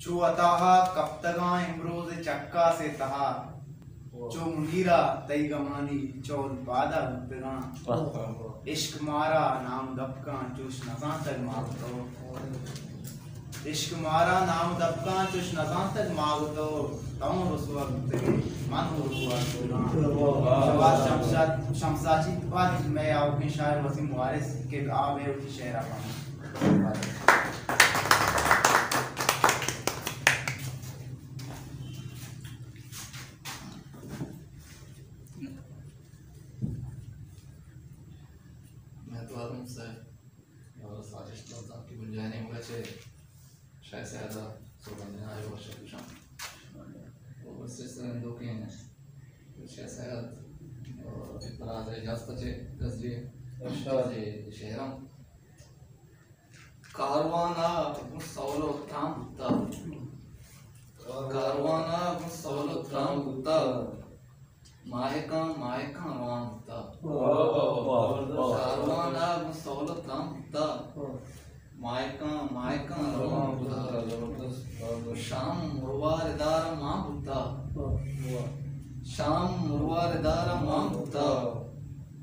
چو عطاہا کپتگاں امروز چکاسے تہا۔ چو منیرا تئی گمانی چول پادا بوتگاں۔ واہ۔ عشق مارا نام دپکاں چوش نزانتگ ما گو تو۔ عشق مارا نام دپکاں چوش نزانتگ ما گو تو۔ تو رسوا بوتگے، من ہوں رسوا بوتگاں۔ شہباز شمشاد، شمساچی، بعد مئے آؤکیں شاعر وسیم وارث کہ آ بے وتی شعرا پاں۔ منتوارم سر، اور سازش دلتان کی گنجائش نہیں مگا چے شاہ سیادہ سوگندنا ہے وہ شکوشان۔ وہ بس اس طرح اندوکیں شاہ سیاد اور پراز اجازت چے غزلی ارشاد۔ شعرم۔ کاروان ء گوں سول ء تران بوتہ۔ کاروان ء گوں سول ء تران بوتہ۔ ماہکاں، ماہکاں روان بوتہ۔ واہ، واہ، واہ۔ کاروان ء گوں سول ء تران بوتہ۔ ماہکاں، ماہکاں روان بوتہ۔ زبردست، زبردست۔ شام مروار دار مان بوتہ۔ واہ۔ شام مروار دار مان بوتہ۔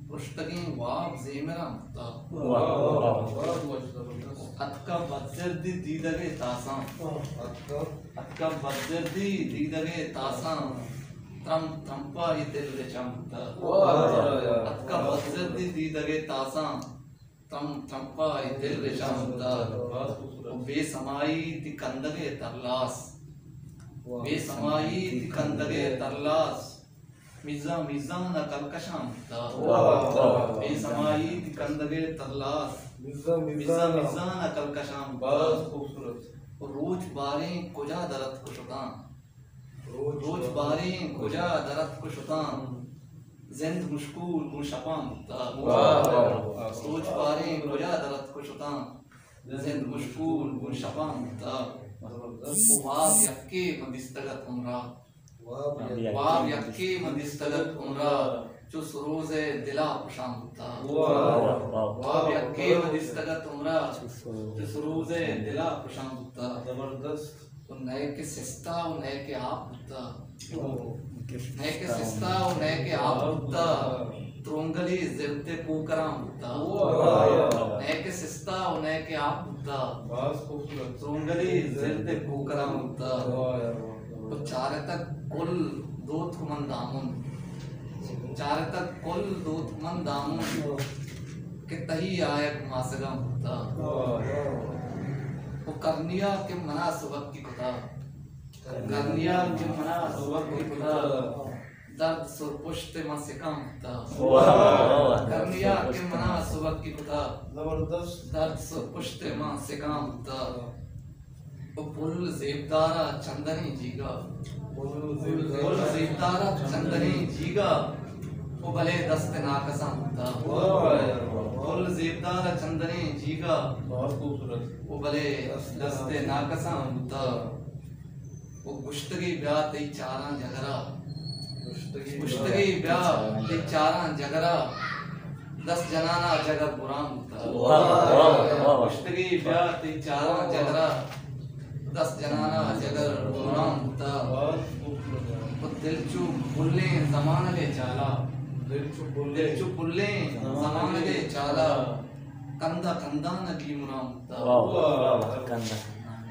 پرشتگیں واب زیمراں کتہ۔ واہ، واہ، واہ۔ اتکہ بدزردی دیدگے تاساں۔ اتکہ۔ اتکہ بدزردی دیدگے تاساں۔ ترمپ ترمپا اے دل رچان بوتہ۔ واہ، واہ، واہ۔ اتکہ بدزردی دیدگے تاساں۔ ترمپ ترمپا اے دل رچان بوتہ۔ واہ، خوبصورت۔ و بے سمائی تی کندگے ترلاس۔ واہ۔ بے سمائی تی کندگے ترلاس۔ میزان میزان ء کلکشاں بوتہ۔ واہ، واہ، واہ۔ بے سمائی تی کندگے ترلاس۔ میزان میزان میزان ء کلکشاں بوتہ۔ باز خوبصورت۔ روچ باریں کجا در اتک شتاں۔ روچ روچ باریں کجا در اتک شتاں۔ زند مشکول گوں شپاں بوتہ۔ واہ، واہ، واہ۔ روچ باریں کجا در اتک شتاں۔ زند مشکول گوں شپاں بوتہ۔ زبردست۔ واب یکے من دیستگ ات عمرا۔ واب یکے من دیستگ ات عمرا، چو سروز ء دل ء پشان بوتہ۔ واہ، واہ، واہ۔ واب یکے من دیستگ ات عمرا، چو سروز ء دل ء پشان بوتہ۔ زبردست۔ و نئے کہ سستا و نئے کہ آپ بوتہ۔ اوہ۔ نئے کہ سستا و نئے کہ آپ بوتہ۔ ترونگلی زرد ء کوکراں بوتہ۔ واہ۔ نئے کہ سستا و نئے کہ آپ بوتہ۔ باز خوبصورت۔ ترونگلی زرد ء کوکراں بوتہ۔ واہ، واہ۔ تو چارتگ کل دوتک من دامن۔ چارتگ کل دوتک من دامن۔ کہ تئی آیگ ماسگاں بوتہ۔ واہ۔ و کرنیا کہ منا سبکی کتہ۔ کرنیا کہ منا سبکی کتہ۔ درد سرپشت من سکاں بوتہ۔ واہ، واہ، واہ۔ کرنیا کہ منا سبکی کتہ۔ زبردست۔ درد سرپشت من سکاں بوتہ۔ و پل زیبدار ء چندنیں جیگا۔ پل زیبدار ء چندنیں جیگا۔ و بلے دست ناکساں بوتہ۔ واہ، واہ، واہ۔ پل زیبدار ء چندنیں جیگا۔ بہت خوبصورت۔ و بلے دست ناکساں بوتہ۔ و گشتگی بیا تئی چاراں جگرا۔ گشتگی بیا تئی چاراں جگرا۔ دست جنانا جگر بران بوتہ۔ واہ، واہ، واہ۔ گشتگی بیا تئی چاراں جگرا۔ دست جنانا جگر بران بوتہ۔ و دل چو پلیں زمانگے چالا۔ دل چو پلیں زمانگے چالا۔ کندہ کندان گیمران بوتہ۔ واہ، واہ، واہ، کندہ۔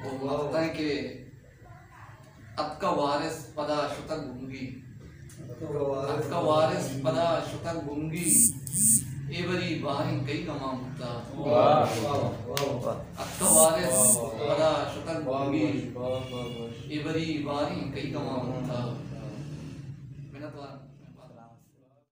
و وقتاں کہ اتکہ وارث پدا شتگ بنگی۔ اتکہ وارث پدا شتگ بنگی۔ اے بری باریں کئی گماں بوتہ۔ واہ، واہ، واہ۔ اتکہ وارث پدا شتگ بنگی۔ واہ، واہ، واہ۔ اے بری باریں کئی گماں بوتہ۔ منت وار۔